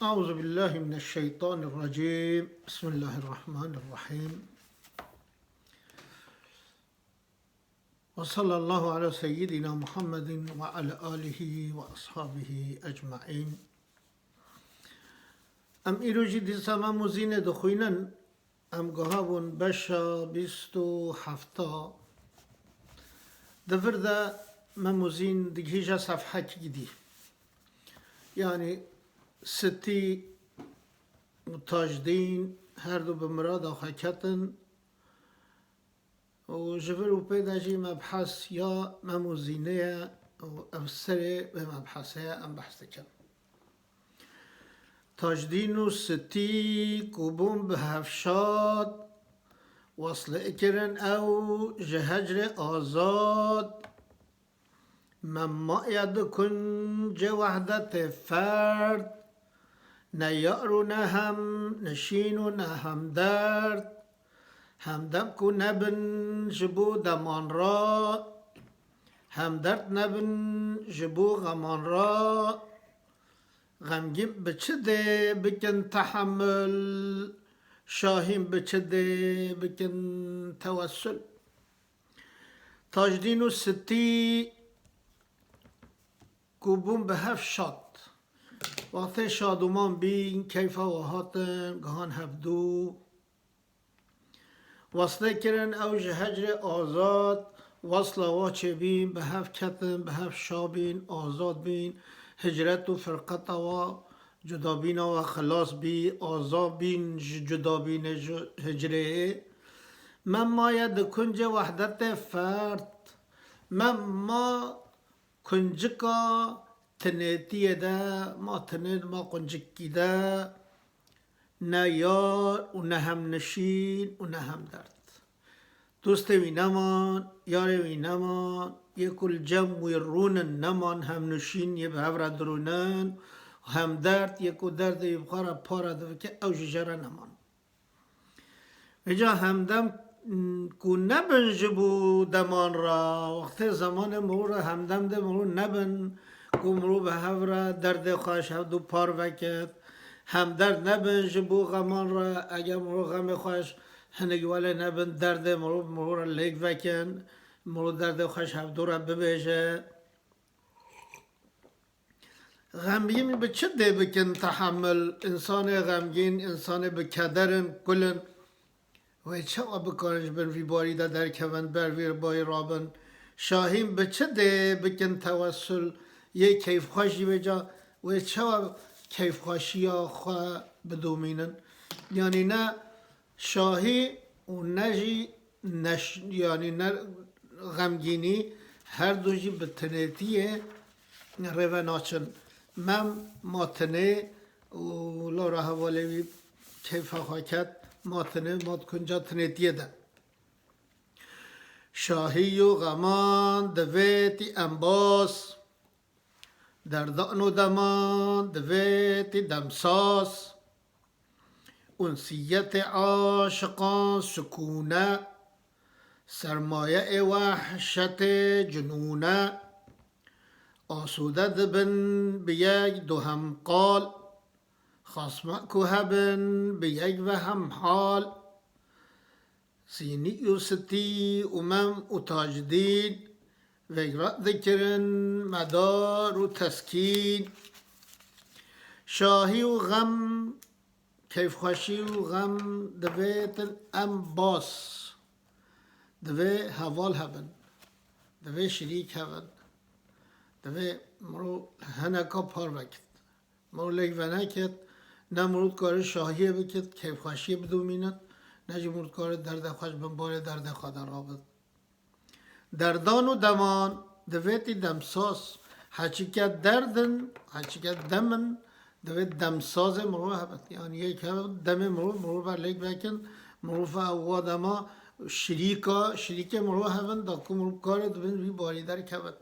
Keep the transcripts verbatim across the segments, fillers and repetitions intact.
أعوذ بالله من الشيطان الرجيم. بسم الله الرحمن الرحيم. وصلى الله على سيدنا محمد وعلى آله وأصحابه أجمعين. Em îro jî dîsa Mem û Zînê dixwînin. Em giha bûn beşa bîst û hefta. Di vir de Mem û Zîn digihîje sefhekî dî. Yanî Sitî û Tajdîn her du bi mirada xwe ketin û ji vir û pê de jî mebhes ya Mem û Zînê ye û ev serê vê mebhesê ye em behs dikin. Tajdîn û Sitî ku bûn bi hev şad, weslê kirin ew ji hecrê azad. Mem maye di kuncê wehdetê ferd, ne yar û ne hem nişîn û ne hem derd. Hemdem ku nebin ji bo deman re, hemderd nebin ji bo xeman re. Xemgîn bi çi dê bikin tehemil, şahîn bi çi dê bikin tewessul. Tajdîn û Sitî ku bûn bi hev şad. Wextê şadoman bîn, keyfa we hatin, gihan hevdû. Weslê kirin ew ji hecrê azad, wesla wa çêbîn, bi hev ketin, bi hev şa bîn, azad bîn, hicret û firqeta wa, cudabîna wa xilas bî, azad bîn ji cudabînê ji hicrê. Mem maye di kuncê wehdetê ferd. Mem ma kuncika tinêtiyê de, ma tinê, ma quncikî de, ne yar û ne hemnişîn û ne hemderd. Dostê wî neman, yarê wî neman, yê ku li cem wî rûnin neman, hemnişîn yê bi hev re dirûnin, hemderd yê ku derdê wî bi xwe re pare dibike, ew jî jê re neman. Vêca hemdem, m, ku nebin ji bo deman re, wextê zemanê mirov re hemdem dê mirov nebin, ku mirov bi hev re derdê xwe ji hevdû par veket. Hemderd nebin ji bo xeman re, eger mirov xemê xwe ji hinek welê nebin, derdê mirov, mirov re lêk vekin, mirov derdê xwe ji hevdû re bibêje. Xemgîn bi çi dê bikin tehemil? Însanê xemgîn, însanê bi keder in, kul in. Wê çawa bikarin ji bin vî barî de derkevin, ber vî barî rabin? Şahîn bi çi dê bikin tewessul? Yê keyfxweş jî vêca, wê çawa keyfxweşiya xwe bidomînin? Yanî ne şahî û ne jî neş-, yanî ne xemgînî, her du jî bi tinêtiyê rêve naçin. Mem ma tinê û lora hevalê wî keyfa xwe ket, ma tinê, ma di kunca tinêtiyê de. Şahî û xeman divêtî embaz, derdan û deman divêtî demsaz. Unsiyetê aşiqan sukûn e, sermayeyê wehşetê cinûn e. Asûde dibin bi yek duhem qal, xasma ku hebin bi yek ve hemhal. Sînî û Sitî û Mem û Tacdîn vêgra dikirin medar û teskîn. Şahî û xem, keyfxweşî û xem divêtin embaz. Divê heval hebin. Divê şirîk hebin. Divê mirov hineka par vekit. Mirov lêk veneket, ne mirov dikare şahiyê bikit, keyfxweşiyê bidomînit, ne jî mirov dikare derdê xwe ji bin barê derdê xwe de rabit. Derdan û deman, divêtî demsaz, heçike derd in, heçike dem in, divê demsazê mirov hebin. Yanî yek hebin demê mirov, mirov ve lêk vekin, mirov ve ew wa dema şirîka, şirîkê mirov hebin, da ku mirov kare dibin vî barî derkevin.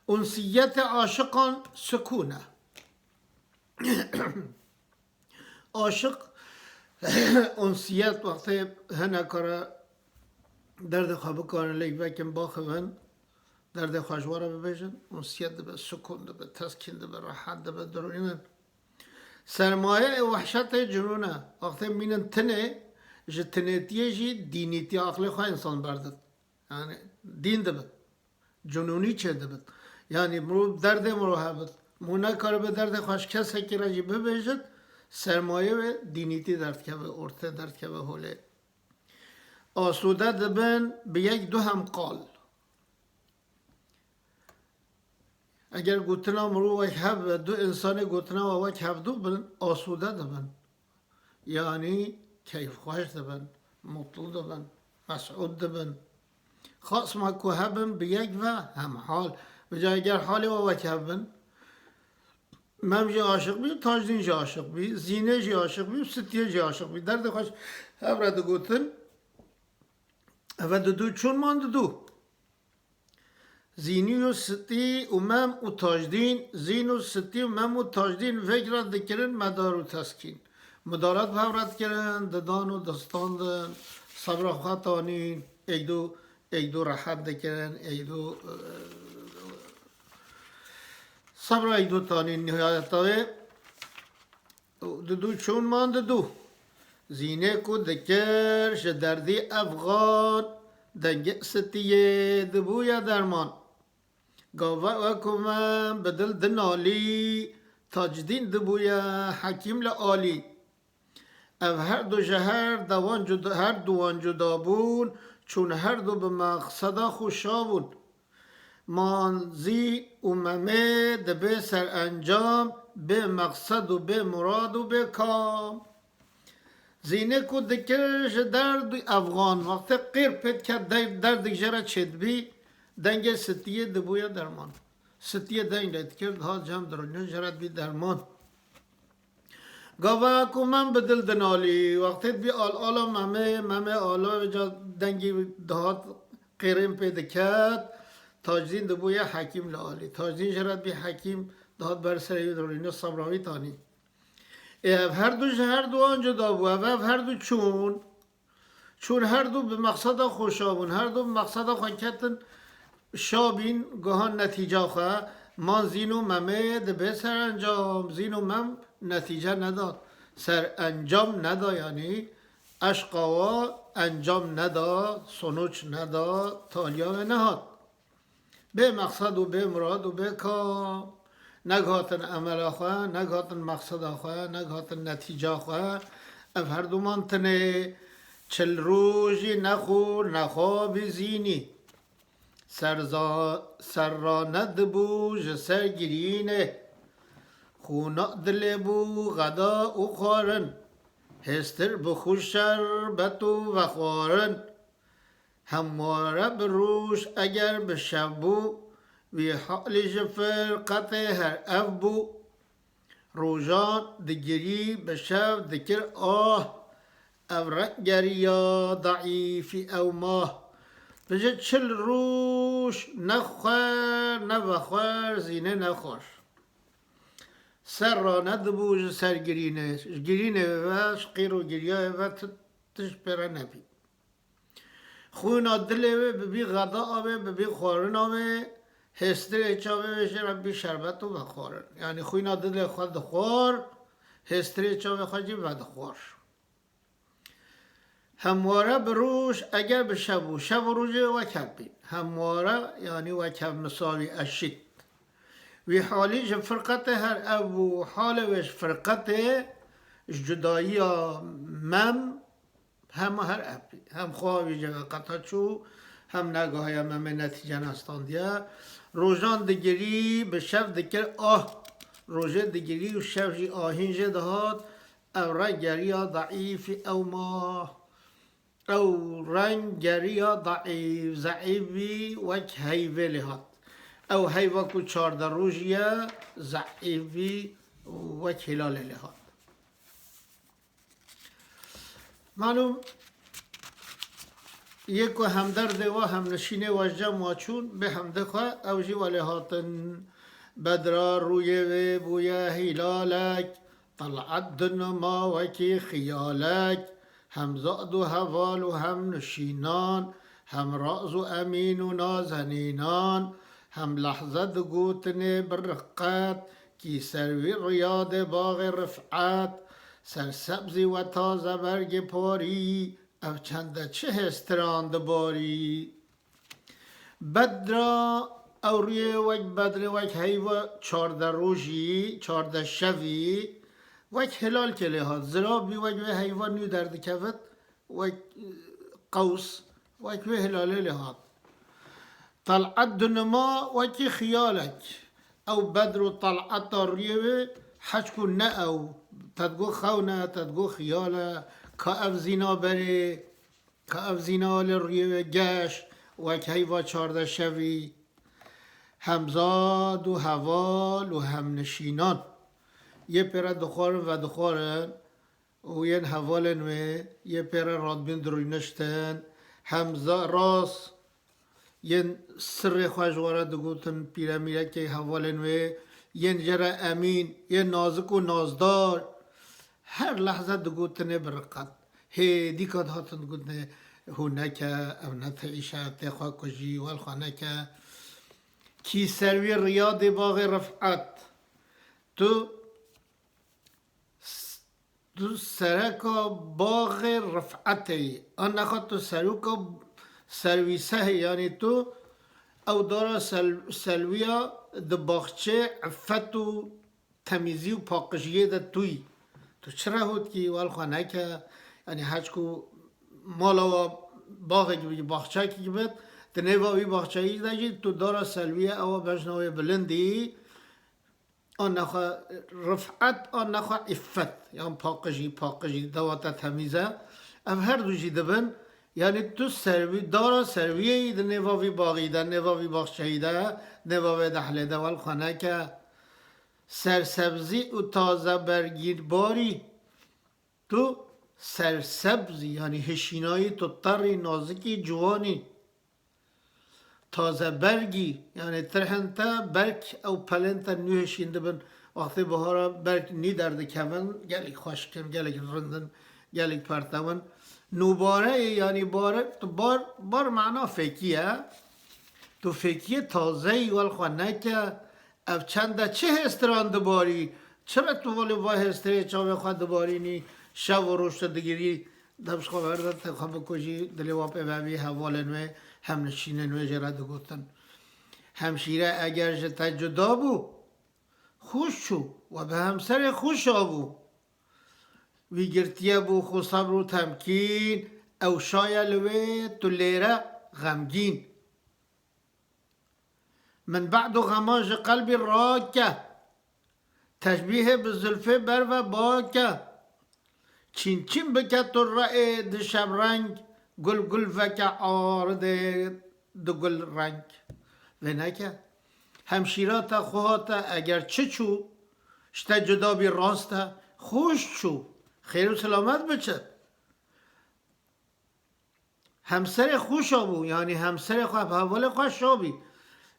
Unsiyetê aşiqan sukûn e. Aşiq, unsiyet, wextê hineka re derdê xwe bikarin lêk vekin, baxivin, derdê xwe ji we re bibêjin, unsiyet dibe, sukûn dibe, teskîn dibe, rehet dibe, dirûnin. Sermayeyê wehşetê cunûn e. Wextê mînin tinê, ji tinêtiyê jî dînîtiya aqlê xwe însan berdin. Yani dîn dibin. Cunûnî çêdibin. Yani mirov derdê mirov hebit. Mirov nekaribe derdê xwe ji kesekî re jî bibêjit, sermayê wê dînîtî derdikeve ortê, derdikeve holê. Asûde dibin bi yek du hemqal. Eger gotina mirov wek hev be, du insanê gotina we wek hevdu bin, asûde dibin. Yanî keyfxweş dibin, mutlu dibin, mesûd dibin. Xasma ku hebin bi yek ve hemhal. Vêca eger halê we wek hev bin, Mem jî aşiq bî, Tacdîn jî aşiq bî, Zînê jî aşiq bî, Sitiyê jî aşiq bî. Derdê xwe ji hev re digotin, eve didu çûn man didu. Zînî û Sitî û Mem û Tacdîn, Zîn û Sitî û Mem û Tacdîn vêc re dikirin medar û teskîn. Midaret bi hev re dikirin, didan û distandin, sebra xwe tanîn, êk du, êk du rehet dikirin, êk du, e, sebra êk du tanîn nihayeta wê. Didu çûn man didu. Zînê ku dikir ji derdî efxan, dengê Sitiyê dibûye derman. Gava we ku me bi dil dinalî, Tacdîn dibûye hekîm li alî. Ev her du ji her dewan cuda, her duwan cuda bûn, çûn her du bi mexseda xwe şa bûn. Man Zîn û Memê dibê serencam, bê mexsed û bê murad û bê kam. Zînê ku dikir ji derd û efxan, wextê qêr pê diket, der-, derdik jê re çêdibî, dengê Sitiyê dibûye derman. Sitiyê deng lê dikir, dihat cem dirûnê jê re dibî derman. Gava ku Mem bi dil dinalî, wextê dibî al ala Memê, Memê ala, vêca dengî dihat qêrên pê diket, Tacdîn dibûye hekîm li alî. Tacdîn jê re dibî hekîm, dihat ber serê wî dirûnê, sebra wî tanî. Ê ev her du ji her duwan cuda bû, ev, ev her du çûn. Çûn her du bi mexseda xwe şa bûn, her du bi mexseda xwe ketin şa bîn, gihan netîca xwe, man Zîn û Memê dibê serencam, Zîn û Mem netîce neda, serencam neda, yanî eşqa wa encam neda, sonuç neda, taliya wê nehat. Bê mexsed û bê murad û bê kam. Negihatin emela xwe, negihatin mexseda xwe, negihatin netîca xwe. Ev her du man tinê. Çil rojî nexwar, nexwabî Zînî. Serza-, serra nedibû ji ser girînê. Xûna dilê bû xeda û xwarin. Hêstir bi xwe şerbet û vexwarin. Hemware bi roj eger bi şev bû, wî halî ji firqetê her ev bû. Rojan digirî, bi şev dikir ah, ev reng geriya deîfî ew mah. Bi ji çil roj ne xwer, ne vexwer, Zînê nexwar. Serra nedibû ji ser girînê, ji girînê ve, ji qîr û giryayê ve ti-, tişt pê re nebî. Xwîna dilê wê bibî xeda avê, bibî xwarina wê, hêstirê çavê wê jê re bî şerbet û vexwarin. Yanî xwîna dilê xwe dixwar, hêstirê çavê xwe jî vedixwar. Hemware bi roj eger bi şev bû, şev û rojê wek hev bîn. Hemware, yanî wek hev, misawî, eşît. Wî halî ji firqetê her ev bû, halê wê ji firqetê, ji cudayiya Mem, hema her ev bî. Hem xwe wî cevekata çû, hem negahiya Memê netîce nestandiye. Rojan digirî, bi şev dikir ah. Rojê digirî û şev jî ahîn jê dihat. Ew reng geriya deîfî ew mah. Ew reng geriya deîf, zeîf bî, wek heyvê lê hat. Ew heyva ku çardeh rojî ye, zeîf bî, wek hîlalê lê hat. Malûm, yê ku hem derdê we hem nişînê we ji cem we çûn, bê hemdê xwe, ew jî welê hatin. Bedra rûyê wê bûye hîlalek, tel'et dinima wekî xiyalek, hem zad û heval û hem nişînan, hem raz û emîn û nazenînan, hem lehze digotinê bi riqet, Kî ser wî riyadê baxê rifet, sersebzî we taze bergê porî, ev çende çi hêstiran diborî. Bedra, ew rûyê wek bedrê, wek heyva çardeh rojî, çardeh şevî, wek hilalkê lê hat. Zirabî wek wê heyva nû derdikevit, wek, e, qews, wek wê hilalê lê hat. Tel'et dinima wekî xiyalek. Ew bedr û tel'eta rûyê wê heçku ne ew. Te digot xewn e, te digot xiyal e, ka ev zîna berê, ka ev zîna li rûyê wê geş, wek heyva çardeh şevî. Hemzad û heval û hemnişînan. Yê pê re dixwarin, vedixwarin û yên hevalên wê, yê pê re radibîn dirûniştin. Hemza rast, yên sirrê xwe ji we re digotin pîremîrekê hevalên wê, yên jê re emîn, yên nazik û nazdar. Her lehze digotinê bi riqet. Hê dîka dihatin digotinê, hûn neke, ev ne ti îş e, tê xwe kujî, wel xwe neke. Kî ser wî riyadê baxê rifet. Tu, tu sereka baxê rifetê yî. An nexwe tu serûka serwîsehê, yanî tu ew dara sel-, selwiya di baxçê ifet û temîzî û paqijiyê de tu yî. Tu çi re hût kî, wel xwe neke, yanî heçku mala we baxekî bî, baxçekî bit, di nêva wî baxçeyî de jî tu dara selwiyê ew e bejna wê bilind î, an nexwe rifet, an nexwe îffet, yan paqijî, paqijî, dewa te temîz e. Ev her du jî dibin, yanî tu serwî, dara serwiyê yî di nêva vî baxî de, nêva vî baxçeyî de, nêva vê dehlê de, wel xwe neke. Sersebzî û taze bergî borî. Tu sersebzî, yanî hişînayî, tu terî, nazikî, ciwanî. Taze bergî, yanî tirhên te berg ew pelên te nû hişîn dibin. Wextê bihara berg nî derdikevin, gelek xweşik in, gelek rind in, gelek pertew in. Nûbareyê, yanî bare, tu bar, bar mana fêkî ye. Tu fêkiyê tazeyî wel xwe neke. Ev çende çi hêstiran dibarî? Çi re tu welê va hêstirê çavê xwe dibarînî, şev û roj tu digirî, dev ji xwe berde, te xwe bikujî, dilê we pê vebî, hevalên wê, hemnişînên wê jê re digotin. Hemşîre eger ji te cuda bû, xweş çû, we bi hemserê xweş abû. Wî girtiye bû xwe sebr û temkîn, ew şaye li wê, tu lêre xemgîn. Min bed û xeman ji qelbî rake. Teşbîhê bi zilfê berve bake. Çîn çîn bike tu re'ê di şebreng, gul gul veke aridê di gul reng. Vê neke. Hemşîra te xwe hate eger çi çû, ji te cuda bî rast e, xweş çû. Xêr û silamet biçe. Hemserê xwe şa bû, yanî hemserê xwe bi hevalê xwe şa bî.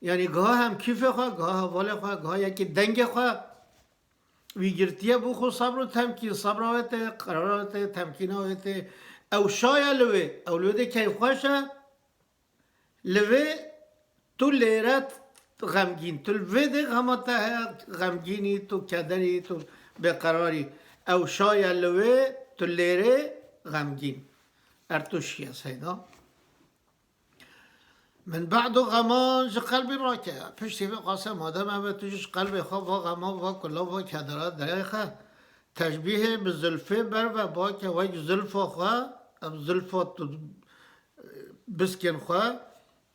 Yanî giha hem kîfê xwe, giha hevalê xwe, giha yekî dengê xwe. Wî girtiye bû xwe sebr û temkîn, sebra wê tê, qerara wê tê, temkîna wê tê. Ew şa ye li wê, ew li wê dê keyfxweş e. Li vê tu lêre xemgîn, tu li vê dê xema te heye, xemgînî, tu kederî, tu bêqerarî. Ew şa ye li wê, tu lêrê xemgîn. Er tu şiye seyda. Min bed û xeman ji qelbî rake. Piştî vê qase madem ev e, tu ji qelbê xwe va xema, va kula, va kedera derêxe. Teşbîhê bi zilfê berve bake, wek zilfa xwe, ev zilfa tu, biskên xwe,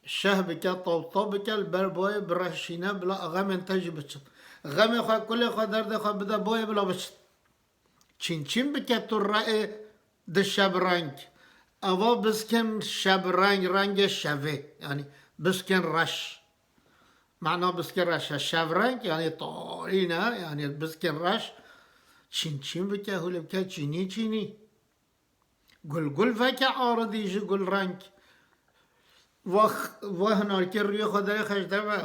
şeh bike, tawta bike, li ber boyê bireşîne, bila xemên te jî biçin. Xemê xwe, kulê xwe, derdê xwe bide boyê, bila biçin. Çîn çîn bike tu re'ê di şebreng. Eva biskên şebreng, rengê şevê. Yanî biskên reş. Mana biskên reş e. Şevreng, yanî tarî ne, yanî biskên reş. Çîn çîn bike, hûlê bike, çînî çînî. Gul gul veke aridî ji gul reng. Va, va hinarkê rûyê xwe derêxe ji derve.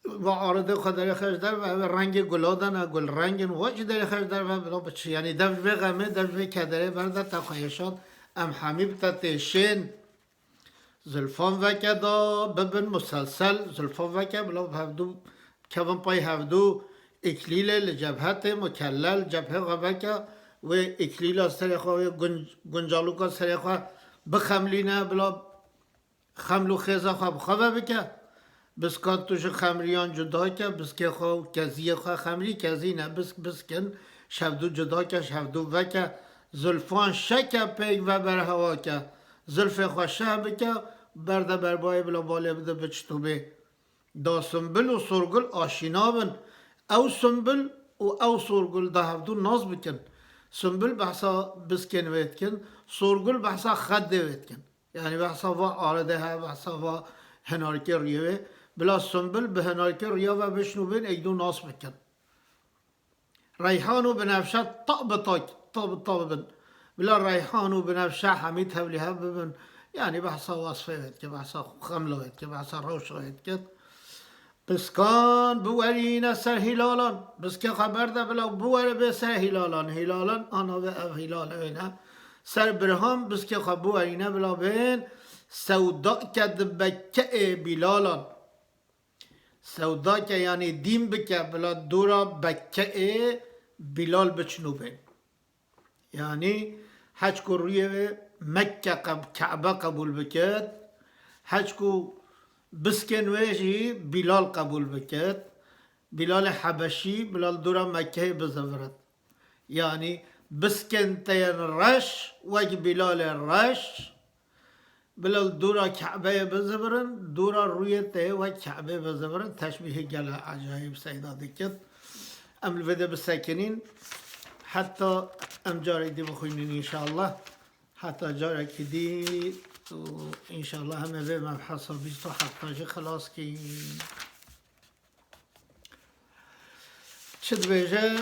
Va aridê xwe derêxe ji derve. Ev rengê gula de ne, gul rengin. Va ji derêxe ji derve, bila biçi. Yanî dev ji vê xemê, dev ji vê kederê berde te xwe hêşand. Em hemî bi te têşên. Zilfan veke da bibin muselsel. Zilfan veke bila bi hevdû kevin pay hevdû. îklîlê li cebhe tê, mukellel cebhê xwe veke, wê îklîla serê xwe, wê gun-, guncalûka serê xwe bixemlîne, bila xeml û xêza xwe bi xwe ve bike. Biskan tu ji xemriyan cuda ke, biskê xwe û keziyê xwe xemrî kezî ne, bisk biskin, şevdû cuda ke, şevdû veke, zulfan şeke pêk ve berhewa ke, zulfê xwe şeh bike, berde berbayê bila balê bide biçitûbê. Da Sumbul û Sorgul aşîna bin. Ew Sumbul û ew Sorgul da hevdû nas bikin. Sumbul behsa biskên wê dikin, Sorgul behsa xedê wê dikin. Yanî behsa va aredê he, behsa va hinarkê rûyê wê. Bila Sumbul bi hinarkê rûya ve bişnûbên êk dû nas bikin. Reyhan û binefşe ta bi ta, ta bi ta bibin. Bila reyhan û binefşe hemî tevlî hev bibin. Yanî behsa wasfê wê dike, behsa xemla wê dike, behsa rewşa wê dike. Piskan biwerîne ser hîlalan. Biskê xwe berde bila biwere bê ser hîlalan. Hîlalan ana ve ev hîlalê wê ne. Ser birham biskê xwe biwerîne bila bên sewdake di bekkeê bîlalan. Sewdake, yanî dîn bike, bila dora bekkeê Bilal biçinûbên. Yanî heçku rûyê wê Mekke qeb-, Ke'be qebûl bikit, heçku biskên wê jî Bilal qebûl bikit, Bilalê Hebeşî, bila li dora Mekkeyê bizivirit. Yanî biskên te yên reş, wek Bilalê reş, bila li dora Ke'beyê bizivirin, dora rûyê te yê wek Ke'bê bizivirin, teşbîhê gele ecayîb seyda dikit. Em li vê de bisekinîn, heta em carek dî bixwînin înşallah. Heta carekî dî û înşallah em ê vê mebhesa bîst û hefta jî xilas kîn. Çi dibêje?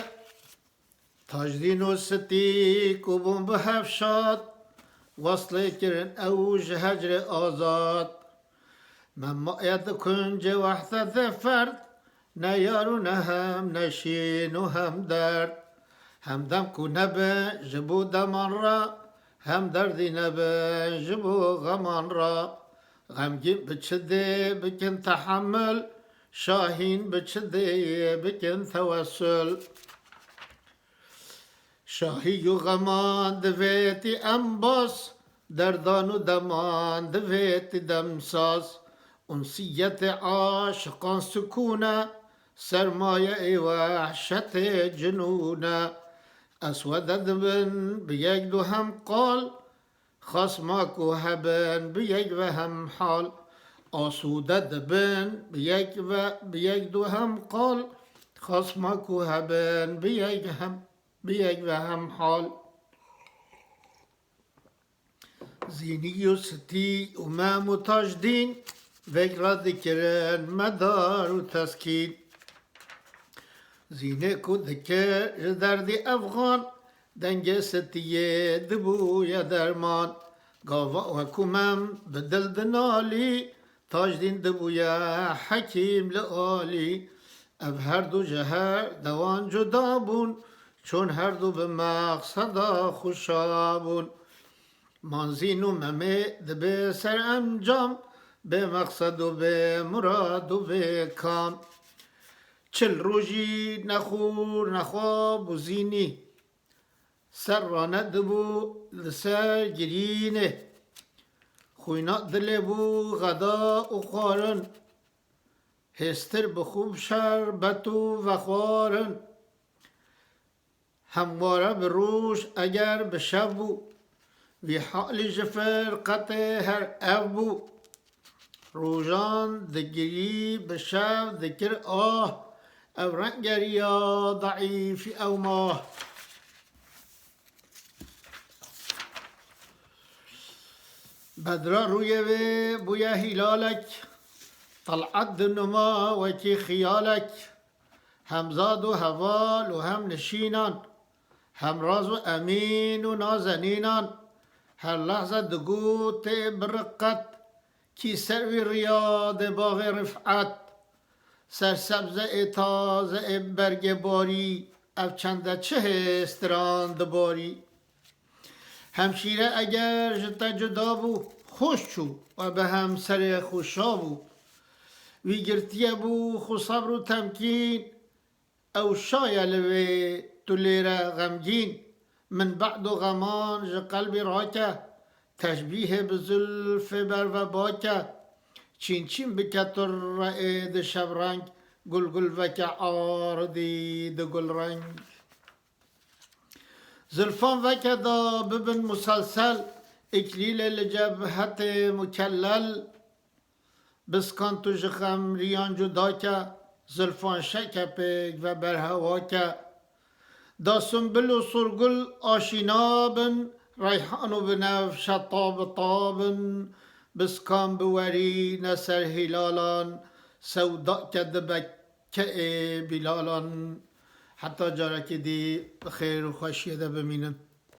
Tacdîn û Sitî ku bûn bi hev şad, weslê kirin ew ji hecrê azad. Me maye di kuncê wehdetê ferd, ne yar û ne hem, ne şîn û hem derd. Hemdem ku nebe ji bo deman re, hem derdî nebe ji bo xeman re. Xemgîn bi çi dê bikin tehemil, şahîn bi çi dê bikin tewessul. Şahî û xeman divêtî embaz, derdan û deman divêtî demsaz. Unsiyetê aşiqan sukûn e, sermayeyê wehşetê cinûn e. Eswede dibin bi yek du hem qal, xasma ku hebin bi yek ve hem hal. Asûde dibin bi yek ve, bi yek du hem qal, xasma ku hebin bi yek hem, bi yek ve hem hal. Zînî û Sitî û Mem û Tacdîn vek re dikirin medar û teskîn. Zînê ku dikir ji derdî efxan, dengê Sitiyê dibûye derman. Gava we ku Mem bi dil dinalî, Tacdîn dibûye hekîm li alî. Ev her du ji her dewan cuda bûn, çûn her du bi mexseda xwe şa bûn. Manzîn û Memê dibe serencam, bê mexsed û bê murad û bê kam. Çil rojî nexwar nexwab û Zînî ser rane dibû li ser girînê. Xwîna dilê bû xeda û xwarin. Hêstir bixwe bi şerbet û vexwarin. Hemware bi roj eger bi şev bû, vî halî ji firqetê her ev bû. Rojan digirî bi şev dikir ah, ev rengeriya deîfî ew mah. Bedra rûyê wê bûye hîlalek, tel'et dinuma wekî xiyalek. Hemzad û heval û hem nişînan, hemraz û emîn û nazenînan, her lehze digot tê bi riqet, kî ser wî riya dê baxê rif'et. Sersebze ê taze ê bergê barî, ev çende çi hêstiran dibarî. Hemşîre eger ji te cuda bû, xweş çû we bi hemserê xwe şa bû. Wî girtiye bû xwe sebr û temkîn, Ew şaye li wê tu lêre xemgîn, min behd û xeman ji qelbî rake, teşbîhê bi zulfê berve bake, çîn çîn bike tu re'ê di şevreng, gul gul veke ardî di gulreng. Zulfan veke da bibin muselsel, îklîlê li cebhetê mukellel. Biskan tu ji xem riyan cuda ke, zulfan şeke pêk ve berhewa ke. Da sumbil û surgul aşîna bin, reyhan û binevşe tab bi tab in. Biskan bi werî ne ser hîlalan, sewda ke dibe keê bîlalan. Heta carekê dî bi xêr û xweşiyê de bimînin.